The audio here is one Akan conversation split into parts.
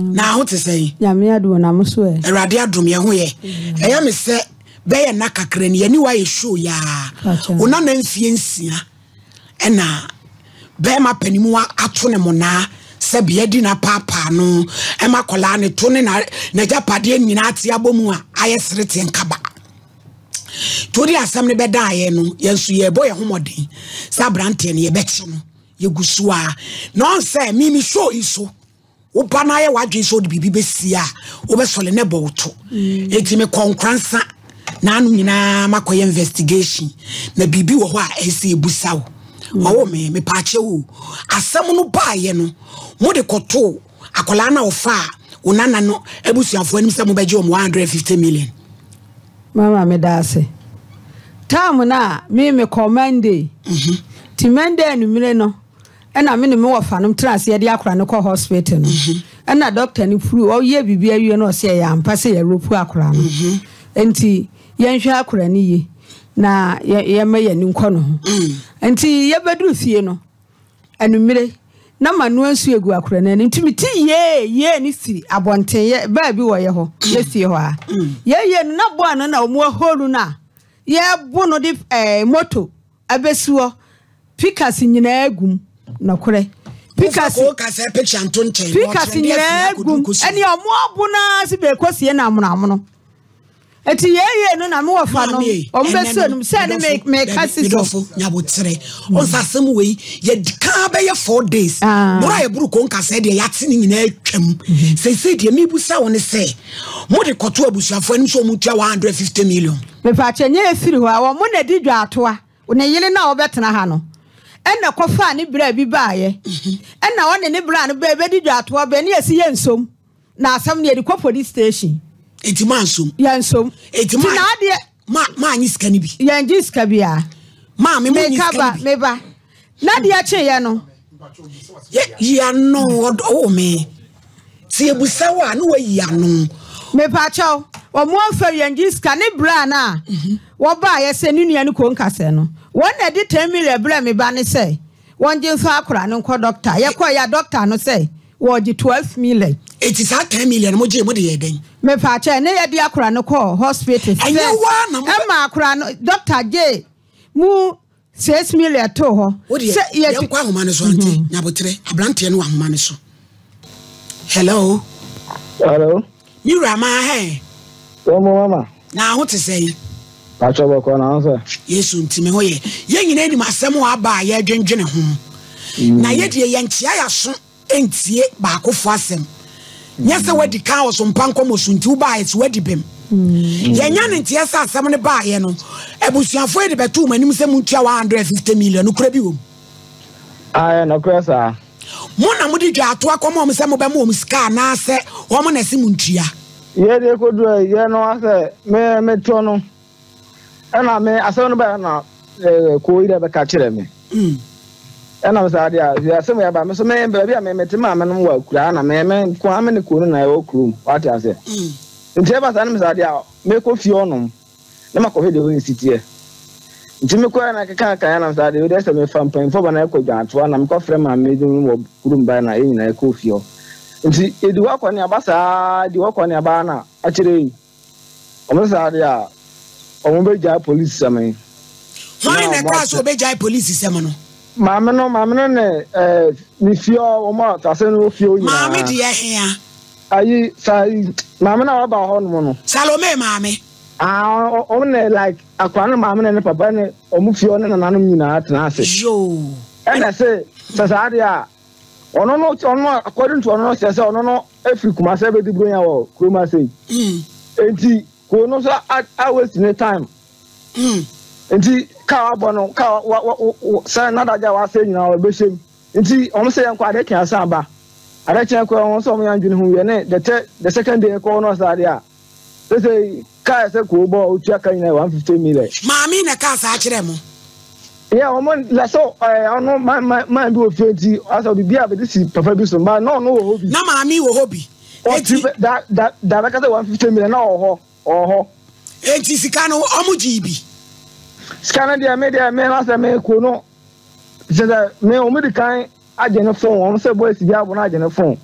Na ho te sɛn? Nyame adom na mo so ɛ? Awurade adom yɛn ho yɛ. Ɛyɛ me sɛ bɛyɛ nna kakra ni yɛne wayɛ show yaa. Wo nana mfie nsia ɛna bɛrima panimu ato ne monaa sɛ bea di na paapaa no ɛma kɔlaa ne to ne n'agyapadeɛ nyinaa te abɔ mu a ayɛ sereteɛ nkaba. Nti wode asɛm no bɛdaeɛ no yɛn nso yɛbɔ yɛn ho mmɔden sɛ aberanteɛ no yɛbɛkye no yɛgu so a na ɔn sɛ mimi show yi so Wo ba no ayɛ w'adwene sɛ ɔde biribi bɛsie a, wobɛsɔle na ɛbɔ wo to. Mm. Enti mekɔ Nkoransa na ano nyinaa makɔyɛ investigation na biribi wɔ hɔ a ɛsɛ ɛbusa wo. Mm. Ɔwɔ me mepaakyɛ wo. Asɛm no baayɛ no, mode kɔtoo akwadaa no a ɔfaa wo nana no abusuafoɔ anim sɛ mobɛgye wɔn 150 million. Mama meda ase. Time no a me mekɔ Monday. Mm -hmm. Ti Monday anumere no Ɛna me ne me wɔfanom tena ase yɛde akora no kɔ hospital no ɛna doctor no puru ɔyɛ biribi awie no ɔsɛ ɛyɛ ampa sɛ yɛropu akora no nti yɛnhwɛ akora no yie na yɛma yɛn ani nkɔ no ho nti yɛbɛduru fie no anumere na ma noa nsuo egu akora no ani nti mete yee yee ne firi abɔnten yɛ baa bi wɔ yɛ hɔ yɛ fie hɔ a yɛyɛ no na boa no na wɔn ahoro no a yɛbo no de ɛɛ moto Abɛsi hɔ. Pikas nyinaa gu mu. Nɔkorɛ. Pikas. Pikas nyinaa gu mu. Ɛne ɔmo abo no ara se bɛkɔ sie no amono amono. Eti yɛyɛ no na me wɔfa no. Ɔmo bɛsi anum sɛ ne me meka si so. Medɔfo nyabotere. Ɔnsa asɛm wei yɛ kan bɛyɛ 4 days. Ah. Boro a yɛboro ko nkasa deɛ yɛate ne nyinaa atwam. Seesei deɛ mebusa wo ne sɛ mode kɔto abusuafoɔ anim sɛ ɔmo tua 150 million. Mepaakyɛ nyɛ efiri hɔ a wɔn na di dwaatoa ne yere no a ɔbɛtena ha no ɛna kɔfaa ne bra bi baayɛ ɛna ɔne ne bra no bɛɛ bɛdi dwaatoa bɛɛ ne yɛsi yɛ nsom na asɛm no yɛde kɔ police station. Eti maa nsom. Yɛ nsom. Eti maa na adeɛ. Maa maa nye sika no bi. Yɛn gye sika bi a. Maa me mo nye sika no bi. Meba meba na deɛ kyeeɛ no. Yɛ yi ano ɔwɔ me. Sɛ yɛbusa wo a na wayi ano. Mepakyɛw, wɔn amfa yɛn gye sika ne bra no a wɔbaeɛ sɛ ne nua no kɔ nkasɛɛ no. Wɔn na ɛde ten million brɛɛ me ba no sɛ wɔngye mfa akora no nkɔ dɔkta. Yɛkɔeɛ a dɔkta no sɛ wɔregye 12 million. Enti saa 10 million no mogyee mode yɛɛ dɛn? Mepakyɛw, ɛne yɛde akora no kɔɔ hospital first. Ɛnyɛ wo ara na mobɛ. Ɛma akora no, dɔkta gyee mu 6 million too hɔ. Wo deɛ, yɛnkɔ ahoma no so ante, nyaboterɛ, aberanteɛ no wɔ ahoma no so. Hello. Hello. Me wura maa hɛ. Wɔn mo mama. Na ho te sɛn? Patro bɔkɔ na ho sɛ. Yesu nti me ho yɛ. Yɛn nyinaa nim asɛm a aba a yɛredwendwene ho. Na yɛ deɛ yɛnkyea yɛaso ntie baakofo asɛm. Nyɛ sɛ wadi kan wɔ so mpa nkɔmmɔ so nti wobaeɛ sɛ wadi bem. Yɛnya ne nteɛ sɛ asɛm no baeɛ no, abusuafoɔ yi de bɛtoo mo anim sɛ montua 150 million. Nokorɛ bi wɔ mu? Ae, nokorɛ saa. Mo na mode dwaato akɔma wɔn sɛ mobɛma wɔn sika anaasɛ wɔn na ɛse montua? Yɛde kɔduru yɛ no asɛ me metɔ no ɛna me asɛm no baeɛ na koo yi dɛ bɛka kyerɛ me ɛna me saa deɛ a asɛm yɛ aba me so me baabi a me mete maame nom wɔ akuraa na me me nko ara me ne koo no na ɛwɔ kurom wate aseɛ nti ɛba saa no me saa deɛ a mekɔ fie hɔnom na makɔhwɛ deɛ hɔ nsi teɛ nti mekɔɛ na keka kan na me saa deɛ wode sɛ mefa mpanyinfoɔ ba na ɛkɔ dwantoa na mekɔfrɛ maame bi wɔ kurom bae na yɛn nyinaa ɛkɔɔ fie hɔ nti yɛdi hɔ akɔ ne aba saa di hɔ kɔ ne aba na akyerɛ yi Wɔn saa deɛ a, wɔn bɛ gyae polisi sɛm yi. Hwan na ɛkaa sɛ ɔbɛgyae polisi sɛm no? Maame no, maame no ne ɛɛ ne fie hɔ, wɔn a asɛm no wɔ fie hɔ nyinaa. Maame deɛ hea? Ayi sa maame no a waba hɔ nom no. Salome maame. Ah, wɔn ne like akwadaa no maame ne ne papa ne wɔn fie hɔ ne nananom nyinaa tena ase. Yoo. Ɛna se sɛ saa deɛ a. Ɔno no ɔno according to ɔno no kyerɛ sɛ ɔno no efiri Kumasi abɛdi Buronya wɔ kurom ase yi. Nti kuro no nso a waste ne time. Nti kaa wabɔ no kaa wa wa wa sɛ n'adagye a wasɛ nyinaa ɔbɛhyɛ mu. Nti wɔn sɛ yɛn kɔ ade kye asan ba. Ade kye kɔ wɔn sɛ wɔn yɛn adwene ho yɛ ne the third the second day kɔ no ɔsɛ ade a. Sese kaa ɛsɛ koo bɔ otua ka nyinaa 150 million. Maame na kaa saa kyerɛ mo. Yeah, wɔn na sɛ ɛɛ ɔno man man man bi wɔ fie nti asɛ ɔde bi a bɛde si papa bi so ba na ɔno wɔ hɔ bi. Na maame wɔ hɔ bi. Ɔti da da da bɛka sɛ 150 million na ɔwɔ hɔ ɔwɔ hɔ. Eti sika no ɔmo gye bi. Sika no deɛ me deɛ me na sɛ me ko no kyerɛ sɛ me wɔn di kan agye ne phone wɔn sɛ boys bi abo no agye ne phone.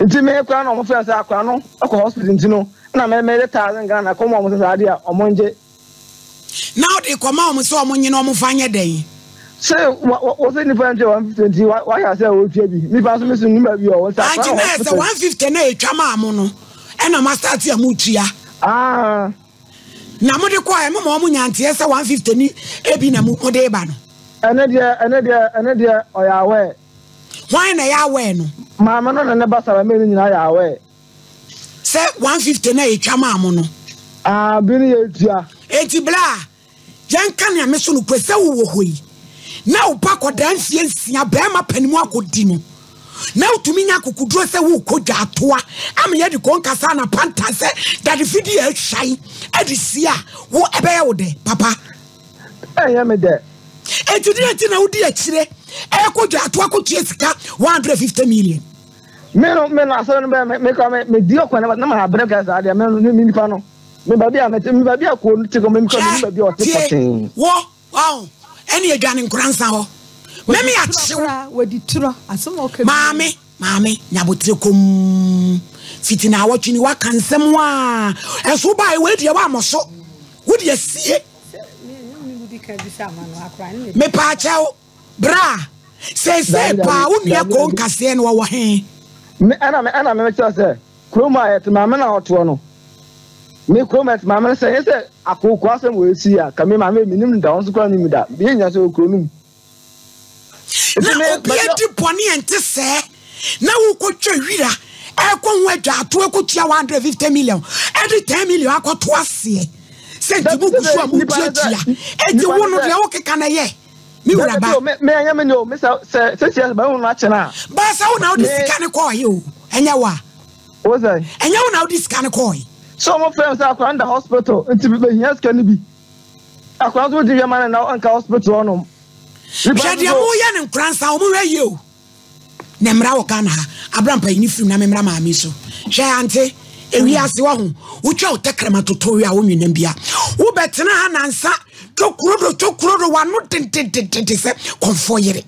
Nti me koraa na ɔmo frɛ sɛ akora no kɔ hospital nti no na me mede thousand Ghana kɔma ɔmo sɛ saa adeɛ a ɔmo ngye. Na wode kɔma ɔmo sɛ ɔmo nye na ɔmo fa nyɛ dɛn? Sɛ wɔ wɔ sɛ nipa ntua 150 nti wa wahyɛ ase a wɔtua bi nipa nso me so nim baabi a ɔwɔ nti akora Anti no na ɛsɛ hospital. 150 na etwa maa mo no ɛna mo asate a mo tua. Ah. Na mode kɔɛ mo ma ɔmo nya nteɛ sɛ 150 ni ebi na mo mode ba no. Ɛno deɛ ɛno deɛ ɛno deɛ ɔyɛ aware. Hwan na ɛyɛ aware no? Maame no ne ne ba Salome no nyinaa yɛ aware. Sɛ 150 na etwa maa mo no. Ah, bi no yɛ tua. Enti bla a yɛnka nea me so no kure sɛ wowɔ hɔ yi na wo ba kɔdaa mfie nsia bɛrima panimu akɔdi no na wotumi nya akokoduro sɛ wokɔ dwaatoa ama yɛde kɔnkasa na panta sɛ dade fidie ahwan de sie a wo ɛbɛyɛ wo dɛ papa? Ɛnyɛ me dɛ. Enti deɛ nti na wodi akyire ɛkɔ dwaatoa kɔtua sika 150 million? Me no me no asɛm no bɛyɛ me me kora me me di ɔkwan na ma abere kasa saa deɛ me no me nipa no me baabi a me te me baabi a kuro no te kɔ me kora me baabi a ɔte Tie pɔtee. wɔ waho ɛne adwane nkora nsa hɔ me me akyew Wɔdi torɔ asɛm a ɔka biara. Maame maame nyabotire komm fiti na awɔtwe ni waka nsɛm a ɛnso wobaeɛ wei deɛ woammɔ so wode asie. Mepaakyɛw, bra. Seesei paa, wo nua koo nkaseɛ no, ɔwɔ he? Me, ɛna me, ɛna me kyerɛ sɛ, kurom a yɛte maame na ɔtoɔ no, me kurom a yɛte maame no sɛ, nyɛ sɛ akooko asɛm wɔ esi a, ka me maame menim no da, ɔno nso koraa nim me da, yɛn nyinaa sɛ wɔ kuro no mu. Na obi adi bɔne a ɛnte sɛɛ na wokɔtwa wira ɛkɔ ho adwaato ɛkɔtua 150 million ɛde 10 million akɔto aseɛ sɛ nti mo gu so a motuatua ɛnti wo no deɛ wokeka no ɛyɛ me wura ba. Me ɛnyɛ me o me sɛ sɛ sɛ sɛ bɛhu no akyɛ no a. Ba sɛ wo na wode sika no kɔɔye o ɛnyɛ wo a. Wo sɛ. Ɛnyɛ wo na wode sika no kɔɔye. Sɛ wɔn frɛ sɛ akora no da hospital nti bɛhia sika no bi akora nso wogye hwɛ ma no na nka hospital hɔnom. Hwɛ deɛ mo yɛ no nkora nsa wɔn hwɛ yie o na mmra wɔ Ghana ha abra mpa yi ne firim na me mmra maame so hwɛ ante ewi ase wɔ ho wotwa wo tɛkrɛma toto wi a wo nwenam bia wobɛtena ha nansa twokuro do twokuro do wano dendendenden sɛ kɔnfoɔ yere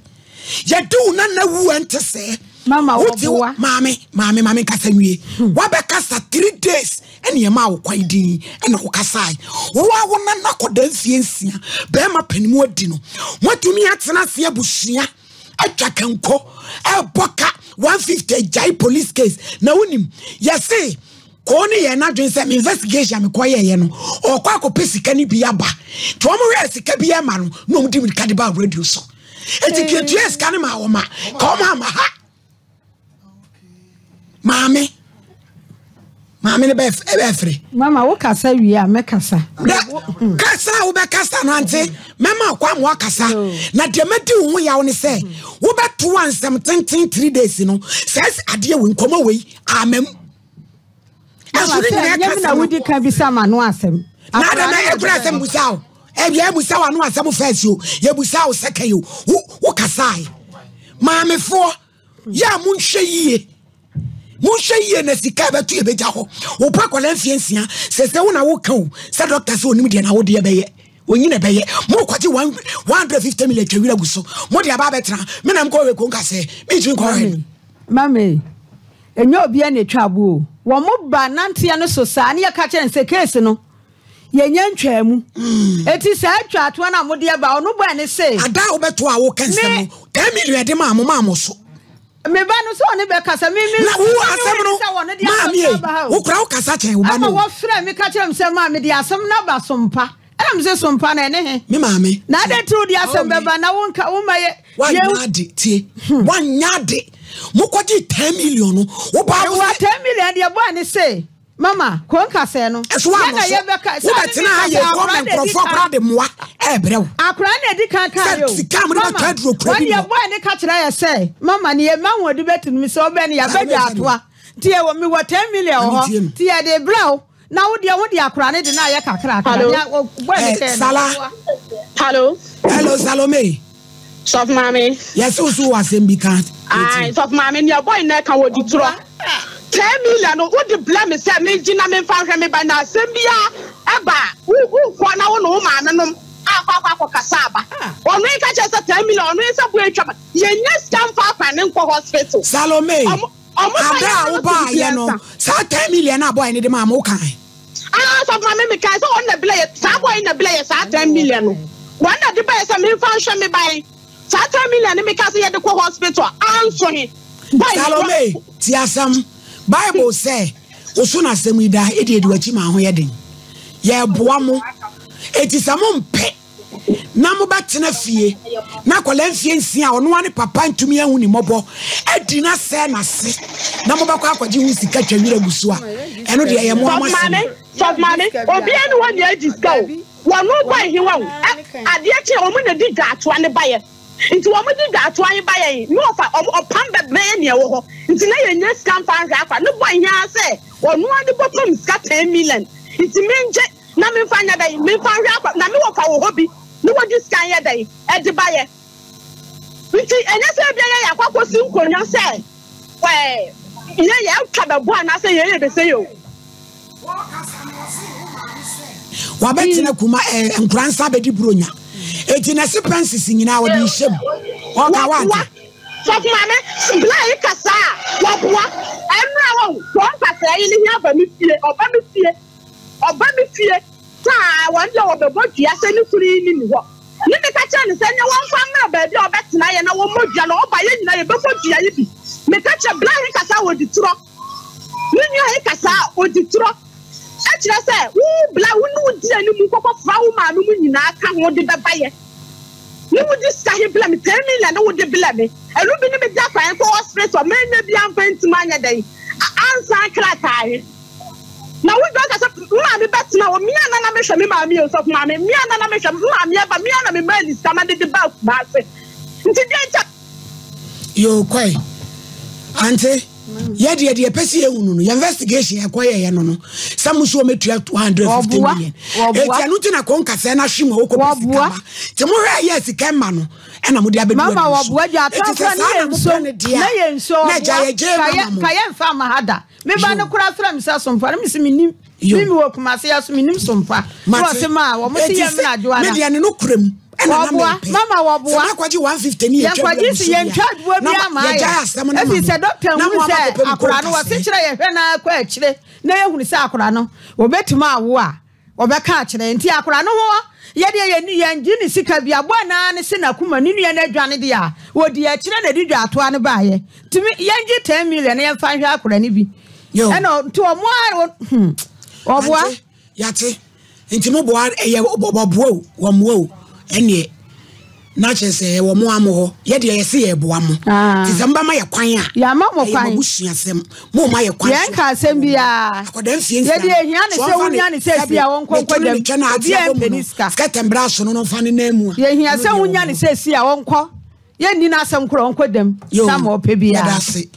Yɛde wo nana wu ɛnte sɛɛ. Mama Wote wo wɔboa. maame maame maame nkasa nwie. Wabɛkasa three days ɛne ɛmaa wo kwan din ɛna wokasae. Wo a wo nana kɔda mfie nsia bɛrima panimu adi no. Moatumi atena ase abusua atwa kanko ɛbɔ ka 150 agyae police case na wonim yɛse kɔɔ ne yɛn n'adwene sɛ me investigation a mekɔ yɛyɛ no ɔkɔ akɔpɛ sika no bi aba nti wɔn hwɛ sika bi ɛma no na wɔn di mirika de ba radio so. Eti ketua sika no ma wɔn ma ka wɔn ama ha. Maame, maame no bɛ fere. Mama wo kasa wie a mɛkasa. Dɛ kasa a wobɛkasa no ante mɛma akɔ ama wakasa na deɛ mɛdi wo ho yaw ne sɛ wobɛto a nsɛm tenten three days no sɛ adeɛ wei nkɔmmɔ wei amam. Ɛso ne nyinaa kasa na wodi ka bisa ma no asɛm. Na adɛn na ɛkura asɛm busa o. Ɛwia busa wa no asɛm first o. Yɛ busa o second o. Wo wo kasae. Maamefoɔ yɛ a monhwɛ yie. Monhwɛ yie na sika ɛbɛto yɛ bɛgya hɔ. Wo pa akwadaa mfie nsia sɛ sɛ wo na woka o sɛ dɔkta sɛ onim deɛ na wo deɛ bɛyɛ. Onyi na ɛbɛyɛ. Mokɔgye 150 million twa wira gu so. Mo de aba abɛtena. Me na mekɔ wɔ konka sɛ mentumi nkɔ hɔ. Mame. Ɛnyɛ obiara na ɛtwa aboɔ o. Wɔn ba nanteɛ no so saa ne yɛka kyerɛ no sɛ case no yɛnya ntwaa mu. Eti saa twaatoa no a mode aba ɔno bɔɛ ne se. Ada a wobɛto a woka nsɛm no 10 million ɛde maa mo maa mo so. Me ba no sɛ ɔne bɛkasa me me Na wo asɛm no maa me ei wo kora wo kasa kyɛn wo ba no. Ɛma wɔfrɛ me ka kyerɛ me sɛ maa mede asɛm no aba sompa. Ɛna me se sompa no ɛne he? Me maame. Na adɛn nti wode asɛm bɛba na wonka woma yɛ. Wanyɛ ade tie. Wanyɛ ade. Mokɔgye 10 million no. Wobaa wo sɛ. 10 million deɛ bɔɔ ne se mama ko nkasɛɛ no. Ɛso wa no so. Wobɛtena ha yɛ kɔ mɛ nkurɔfoɔ koraa de mmoa ɛɛbrɛ wo. Akora na edi kan kaa yɛ o. Sɛ sika a mode bɛtɔ aduro kura bi Mama wɔn deɛ bɔɔ ne ka kyerɛ yɛ sɛ mama ne yɛ ma ahoɔden bɛtumi sɛ ɔbɛn no yɛabɛdwa atoa nti yɛwɔ mewɔ 10 million wɔ hɔ nti yɛde brɛ wo. Na wo deɛ wo de akora ne de no ayɛ kakrakra. Hello. Nea ɔbɔ ne Eh, kɛn no. Sala. Hello. Hello, Salome. Sɔfo maame. Yɛsɛ wo so wɔ asɛm bi ka. Ayi, sɔfo maame, nea boy na ɛka wɔ di torɔ. 10 million no, wode blɛ me sɛ mengye na memfa nhwɛ me ba na asɛm biara ɛba a, wo wokɔ na wo ne wo maame nom akɔ akɔ akɔkasa aba. Ɔno yi ka kyerɛ sɛ 10 million, ɔno yi sɛ boy atwa ma. Yɛnnya sika mfa akwan ne nkɔ hospital. Salome. Ɔmo. Ɔmo fa Ada yɛ a ma no wobaayɛ no, mmiɛnsa. saa 10 million a bɔyɛ no de maa mo wokae. Ah, sɔfo maame mekae sɛ wɔn na blɛ yɛ saa bɔyɛ na blɛ yɛ saa 10 million no. Wɔn na de bayɛ sɛ memfa nhwɛ me ba yi. Saa 10 million no meka sɛ yɛde kɔ hospital anso he. Bɔyɛ Salome, tie asɛm. Bible sɛ, Wo so na asɛm yi da, edi edi w'akyi ma ho yɛ den. Yɛreboa mo. Enti sɛ mompɛ na mobɛtena fie na akwadaa mfie nsia a ɔno ara ne papa ntumi ahu ne mmɔbɔ adi na sɛ n'ase na mobɛkɔ akɔgye ho sika twa nwura gu so a, ɛno deɛ ɛyɛ mo ara mo asɛm. Sɔfo maame, obiara ne hɔ nea adi sika o. Wɔn bɔ ehewa o. Adeɛ kye a wɔn na di dwaatoa ne bayɛ. Nti wɔn de dwaatoa he ba yɛn ne ɔfa wɔn ɔpam bɛbrɛ yɛ nea ɛwɔ hɔ. Nti na yɛnnya sika mfa nhwɛ akwa ne bɔ he ara sɛ ɔno ara de bɔpam sika ten million. Nti mengye na memfa nyɛ dɛn? Memfa nhwɛ akwa na me wɔfa wɔ hɔ bi ne wɔde sika yɛ dɛn? Ɛde ba yɛ. Nti ɛnyɛ sɛ ebia yɛ yɛakɔ akɔsi nkonwa sɛ ɛɛ yɛ yɛatwa bɛbɔ anaasɛ yɛyɛ bɛsɛ yɛ o. Wabɛtena kuma ɛɛ eh, nkoransa abɛdi buronya. Eti na ɛsi pɛnsisi nyinaa wɔde nhyɛ mu. Ɔka wante. Sɔfo maame, bla yi kasa a wɔboa. Ɛnura wɔn wɔn kasa yi ne hia ba mi fie, ɔba mi fie, ɔba mi fie. Saa wɔn deɛ wɔbɛbɔ dua sɛ ne kunu yi ne ni hɔ. Ne meka kyerɛ ne sɛ nyɛ wɔmfa mmerɛ baabi a ɔbɛtena yɛ na wɔmmɔ dua no ɔba yɛ nyinaa yɛbɛbɔ dua yi bi. Meka kyerɛ bla yi kasa a wɔdi torɔ. Ne nua yi kasa a odi torɔ kyerɛ sɛ wo bla wo ne wo di anim kɔkɔ fra wo maame mu nyinaa ka ho de bɛba yɛ ne wo di sika he blɛ me 10 million ne wo de blɛ me ɛno bi ne me di akwan kɔ hospital manya bi amfa ntim anyɛ dɛn ansan krataa he na wo dwa kasa maame bɛtena hɔ mea na na mehwɛ me maame yɛ nsɔfo maame mea na na mehwɛ maame ɛba mea na me maa ni sika ma de de ba Kumase nti deɛ nkyɛ Yoo kɔe. Ante, yɛ deɛ deɛ pɛ sɛ yɛhunu no, yɛ investigation ɛkɔ yɛyɛ no no, sɛ mo so wɔmɛtua 250 million. Eti ɛno nti na kɔn kasɛɛ no ahwe mu a wokɔ pɛ sika ma. Nti mohwɛ ɛyɛ sika ma no, ɛna mode abɛdu Mama ɛno so. wɔboa dwa Eti sɛ atamfra saa ne na yɛ mopɛ nsuo no deɛ na a, yɛ nsuo na agya ɔboa yɛgye ka mama yɛ mo. ka yɛ nfa ma ha da me ba no Yoo. kora frɛ me sɛ somfa no me se menim Yo. Me mewɔ Kumase ya so menim so mpa. Mate. Wɔse ma wɔn se Eti yɛ sɛ mena adwoa me na. deɛ ne no kura mu ɛna na Wɔboa mepɛ. mama Sɛ wɔboa. makɔgye 150 ne yɛtwa Yɛnkɔgye wura si mu so yɛntwa deɛ aduo na bi ma ama yɛgyae yɛ. asɛm no ma Efi mo sɛ dɔkta na nhunu mo ama sɛ kɔpɛ mu akora no wɔse kɔnkasɛɛ. kyerɛ yɛhwɛ na akɔ akyire na yɛhunu sɛ akora no wɔbɛtumi awo a wɔbɛka akyerɛ nti akora no ho yɛdeɛ yɛni yɛngye ne sika bi aboa naa ne se n'akoma ne nua no adwane deɛ a wɔdi akyire na ɛde dwaatoa no baayɛ ntumi yɛngye 10 million na yɛmfa nhwɛ akora no bi ɛna nti ɔmo a ɔboa. Yate nti mo boa ɛyɛ ɔboa o wɔmmoa o ɛneɛ na kyerɛ sɛ ɛwɔ mo amo hɔ yɛ deɛ yɛse yɛ boa mo ah. te sɛ mbɛma yɛ kwan a yɛama mo kwan ɛyɛ mo abusua mo ma yɛ kwan yɛn ka asɛm biara akɔda mfie nsia yɛde ehia ne sɛ wonya ne sɛ si a wɔnkɔ nkɔ dɛm obi a mpɛ ne sika skɛtɛ mbra so no no fa ne nan mu a yɛhia sɛ wonya ne sɛ si a wɔnkɔ yɛnni n'asɛm korɔ wɔnkɔ dɛm sama ɔpɛ biara yɛda ase.